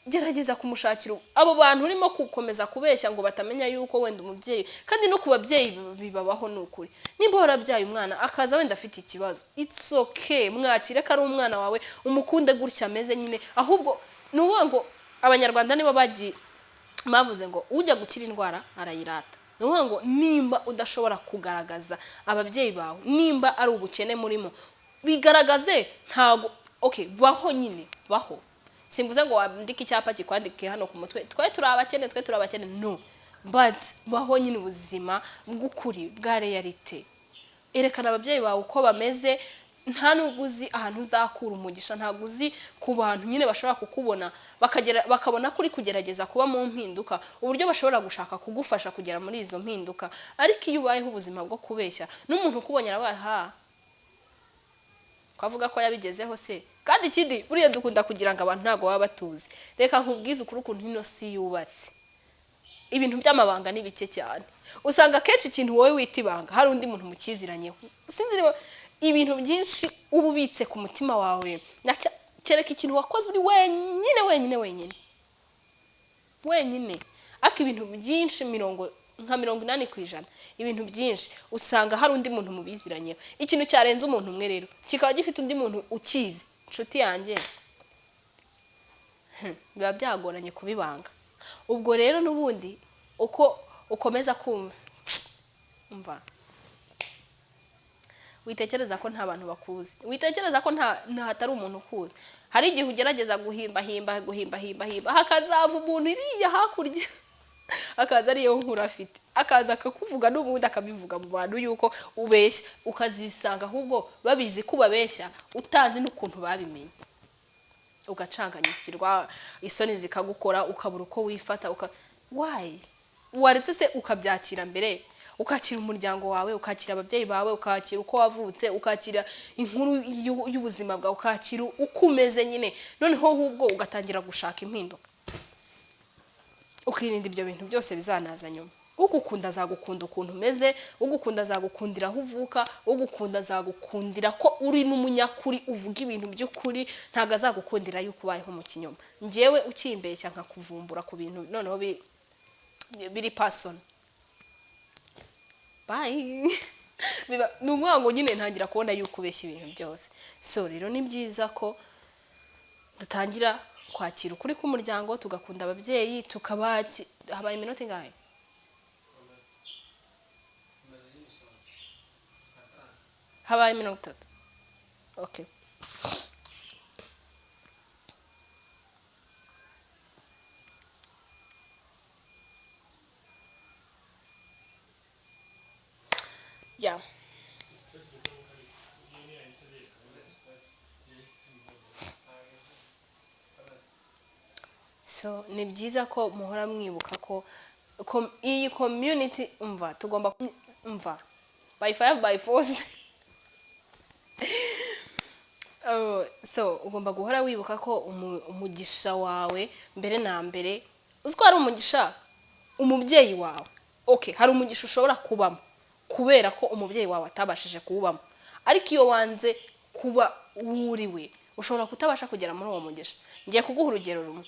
gerageza kumushakira. Abo bantu urimo gukomeza kubeshya ngo batamenya yuko wenda umubyeyi, kandi no ku babyeyi bibabaho, ni ukuri. Nimba warabyaye umwana akaza wenda afite ikibazo, it's okay, mwakire ko ari umwana wawe, umukunde gutya ameze nyine. Ahubwo ni ukuvuga ngo Abanyarwanda nibo bagiye bavuze ngo ujya gukira indwara arayirata. Ni ukuvuga ngo nimba udashobora kugaragaza ababyeyi bawe, nimba ari ubukene murimo, bigaragaze. Ntago okay, baho nyine, baho. Simvuze ngo wandike icyapa kikwandike hano ku mutwe: "Twe turi abakene, twe turi abakene." No, but baho nyine ubuzima bw'ukuri bwa réalité. Erekana ababyeyi bawe uko bameze. Nta nubwo uzi ahantu uzakura umugisha. Ntabwo uzi ku bantu nyine bashobora kukubona, bakagera bakabona ko uri kugerageza kuba mu mpinduka, uburyo bashobora gushaka kugufasha kugera muri izo mpinduka. Ariko iyo ubayeho ubuzima bwo kubeshya, n'umuntu ukubonye arabaha ha twavuga ko yabigezeho se. Kandi ikindi, buriya dukunda kugira ngo abantu ntabwo baba batuzi. Reka nkubwize ukuri ukuntu ino si yubatse. Ibintu by'amabanga ni bike cyane. Usanga akenshi ikintu wowe wita ibanga, hari undi muntu mukiziranyeho. Sinzi niba ibintu byinshi uba ubitse ku mutima wawe, kereka ikintu wakoze uri wenyine, wenyine, wenyine, wenyine. Ariko ibintu byinshi, nka 80%, ibintu byinshi usanga hari undi muntu mubiziranyeho. Ikintu cyarenze umuntu umwe rero kikaba gifite undi muntu ukizi, inshuti yanjye, biba byagoranye kubibanga. Ubwo rero n'ubundi uko ukomeza kumva, umva, witekereza ko nta bantu bakuzi, witekereza ko nta hatari umuntu ukuzi. Hari igihe ugerageza guhimbahimba, guhimbahimba, hakazava umuntu iriya hakurya, akaza ariyo nkuru afite, akaza akakuvuga, n'ubundi akabivuga mu bantu yuko ubeshya, ukazisanga ahubwo babizi ko ubabeshya, utazi n'ukuntu babimenye, ugacanganyikirwa, isoni zikagukora, ukabura uko wifata. Why waretse se ukabyakira mbere, ukakira umuryango wawe, ukakira ababyeyi bawe, ukakira uko wavutse, ukakira inkuru y'ubuzima bwawe, ukakira uko umeze nyine, noneho ahubwo ugatangira gushaka impinduka, ukirinda ibyo bintu byose bizanaza nyuma? Ugukunda azagukunda ukuntu umeze, ugukunda azagukundira aho uvuka, ugukunda azagukundira ko uri n'umunyakuri, uvuga ibintu by'ukuri, ntabwo azagukundira yuko ubayeho mu kinyoma. Njyewe ukimbeshya nkakuvumbura ku bintu noneho biri personal, bye. Ni ukuvuga ngo nyine ntangira kubona yuko ubeshya ibintu byose. So rero ni byiza ko dutangira kwakira ukuri k'umuryango, tugakunda ababyeyi, tukabaki. Habaye iminota ingahe? Umaze n'imisoro atanu. Habaye 30. Okay. Yeah. So ni byiza ko muhora mwibuka ko iyi community, umva, tugomba umva, by fire by force. So ugomba guhora wibuka ko umugisha wawe mbere na mbere, uzi ko hari umugisha umubyeyi wawe, okay, hari umugisha ushobora kubamo kubera ko umubyeyi wawe atabashije kuwubamo, ariko iyo wanze kuba wuriwe ushobora kutabasha kugera muri uwo mugisha. Ngiye kuguha urugero rumwe.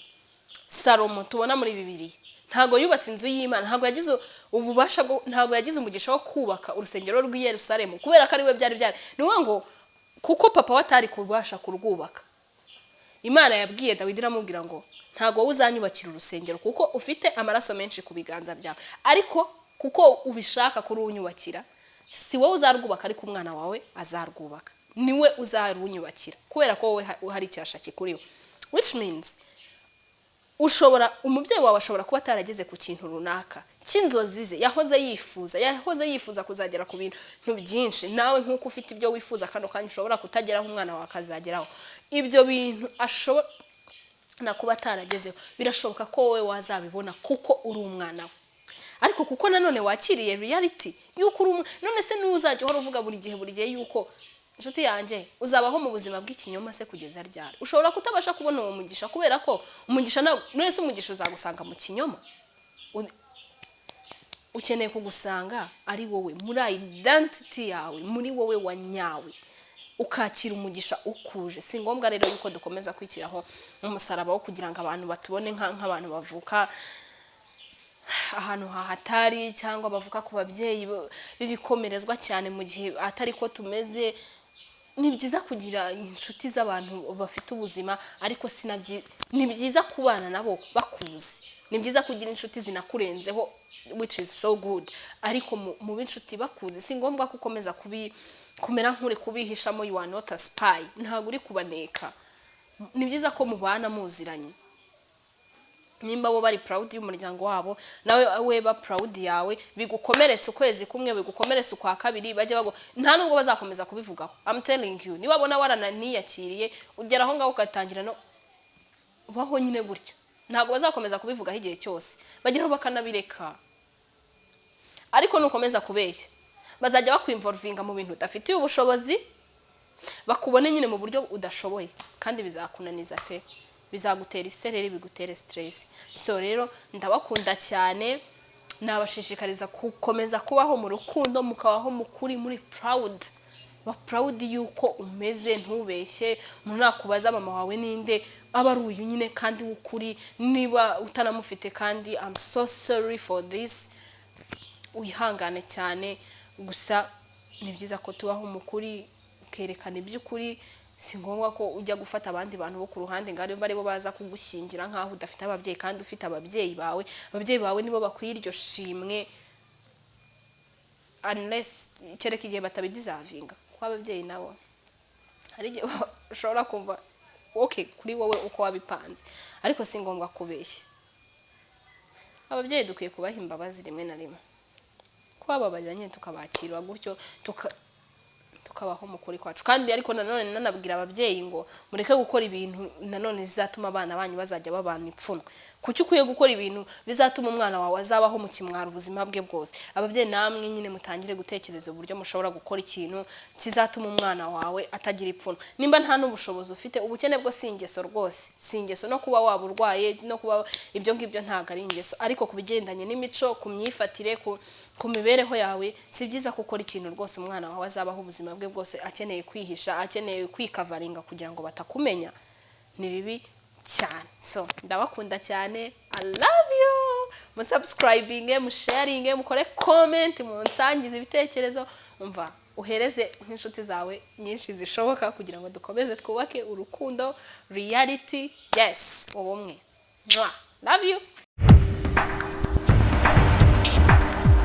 Salomo tubona muri Bibiliya ntabwo yubatse inzu y'Imana, ntabwo yagize ububasha bwo, ntabwo yagize umugisha wo kubaka urusengero rw'i Yerusalemu kubera ko ari we byari byari. Ni ukuvuga ngo kuko papa we atari kubasha kurwubaka, Imana yabwiye Dawidi iramubwira ngo ntabwo wowe uzanyubakira urusengero kuko ufite amaraso menshi ku biganza byawe, ariko kuko ubishaka kurunyubakira si wowe uzarwubaka, ariko umwana wawe azarwubaka, niwe uzarunyubakira kubera ko wowe hari icyasha kikuriho. Which means umubyeyi wawe ashobora kuba atarageze ku kintu runaka cy'inzozi ze yahoze yifuza, yahoze yifuza kuzagera ku bintu byinshi. Nawe nk'uko ufite ibyo wifuza kano kanya ushobora kutageraho, umwana wawe akazageraho. Ibyo bintu ashobora na kuba ataragezeho, birashoboka ko wowe wazabibona kuko uri umwana we, ariko kuko nanone wakiriye reality yuko uri umwana. None se n'uzajya uhora uvuga buri gihe buri gihe yuko inshuti yanjye uzabaho mu buzima bw'ikinyoma se kugeza ryari? Ushobora kutabasha kubona uwo mugisha kubera ko umugisha none se umugisha uzagusanga mu kinyoma? Ukeneye kugusanga ari wowe, muri identity yawe, muri wowe wa nyawe, ukakira umugisha ukuje. Si ngombwa rero yuko dukomeza kwishyiraho umusaraba wo kugira ngo abantu batubone nk'abantu bavuka ahantu hahatari, cyangwa bavuka ku babyeyi b'ibikomerezwa cyane mu gihe atari ko tumeze. Ni byiza kugira inshuti z'abantu bafite ubuzima, ariko ni byiza kubana nabo bakuzi. Ni byiza kugira inshuti zinakurenzeho, which is so good, ariko mu b'inshuti bakuzi. Si ngombwa ko ukomeza kumera nk'uri kubihishamo. You are not a spy, ntabwo uri kubaneka. Ni byiza ko mubana muziranye. Nimba bo bari proud y'umuryango wabo, nawe we ba proud yawe. Bigukomeretse ukwezi kumwe, bigukomeretse ukwa kabiri, bajye bago, nta nubwo bazakomeza kubivugaho. I'm telling you, niba bona warananiyakiriye, ugera aho ngaho ugatangira no baho nyine gutyo, ntabwo bazakomeza kubivugaho igihe cyose, bageraho bakanabireka. Ariko nukomeza kubeshya, bazajya bakwinvolvinga mu bintu udafitiye ubushobozi, bakubone nyine mu buryo udashoboye, kandi bizakunaniza pe, bizagutera isereri, bigutere stress. So rero ndabakunda cyane, nabashishikariza gukomeza kubaho mu rukundo, mukabaho mu kuri, muri proud. Ba proud yuko umeze, ntubeshye. Umuntu nakubaza mama wawe ninde, aba ari uyu nyine kandi w'ukuri. Niba utanamufite kandi, I'm so sorry for this, wihangane cyane. Gusa ni byiza ko tubaho mu kuri, ukerekana iby'ukuri. Si ngombwa ko ujya gufata abandi bantu bo ku ruhande ngo aribo baza kugushyingira nk'aho udafite ababyeyi, kandi ufite ababyeyi bawe. Ababyeyi bawe nibo bakwiye iryo shimwe, unless kereka igihe batabideservinga, kuko ababyeyi nabo hari igihe ushobora kumva okay kuri wowe uko wabipanze, ariko si ngombwa kubeshya. Ababyeyi dukwiye kubaha imbabazi rimwe na rimwe, kubababarira nyine, tukabakira gutyo, tukabaho mu kuri kwacu. Kandi ariko nanone nanabwira ababyeyi ngo mureke gukora ibintu nanone bizatuma abana banyu bazajya babana ipfunwe. Kuki ukwiye gukora ibintu bizatuma umwana wawe azabaho mu kimwaro ubuzima bwe bwose? Ababyeyi namwe nyine mutangire gutekereza uburyo mushobora gukora ikintu kizatuma umwana wawe atagira ipfunwe. Nimba nta n'ubushobozi ufite, ubukene bwo si ingeso rwose, si ingeso. No kuba waba urwaye, no kuba ibyo ngibyo, ntabwo ari ingeso. Ariko ku bigendanye n'imico, ku myifatire, ku mibereho yawe, si byiza ko ukora ikintu rwose umwana wawe azabaho ubuzima bwe bwose akeneye kwihisha, akeneye kwikavaringa kugira ngo batakumenya. Ni bibi cyane. So ndabakunda cyane, I love you. Musubscribinge, musharinge, mukore comment, munsangize ibitekerezo. Umva, uhereze nk'inshuti zawe nyinshi zishoboka kugira ngo dukomeze twubake urukundo, reality, yes, ubumwe. Mwah. Love you.